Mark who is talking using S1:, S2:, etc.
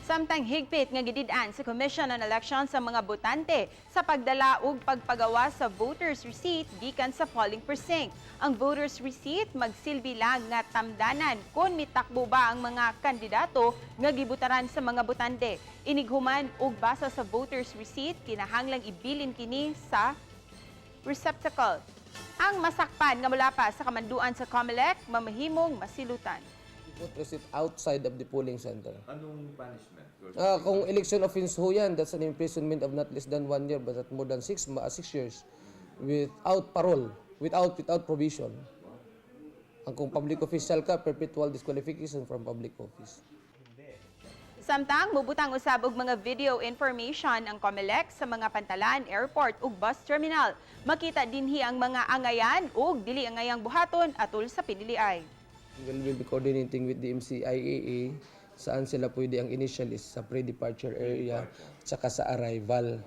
S1: Samtang higpit nga gidid-an sa Commission on Elections sa mga botante sa pagdala ug pagpagawa sa voters receipt gikan sa polling precinct. Ang voters receipt magsilbi lang nga tamdanan kung mitakbo ba ang mga kandidato nga gibutaran sa mga botante. Inighuman og basa sa voters receipt, kinahanglang ibilin kini sa receptacle. Ang masakpan nga mula pa sa kamanduan sa COMELEC mamahimong masilutan.
S2: Put receipt outside of the polling center.
S3: Anong punishment?
S2: Kung election offense ho yan, that's an imprisonment of not less than 1 year but at more than 6 years without parole, without probation. Ang kung public official ka, perpetual disqualification from public office.
S1: Samtang mubutang usab og mga video information ang COMELEC sa mga pantalan, airport ug bus terminal. Makita dinhi ang mga angayan ug dili angayang buhaton atol sa piniliay.
S2: We'll be coordinating with the MCIAA saan sila pwede. Ang initial is sa pre-departure area tsaka sa arrival.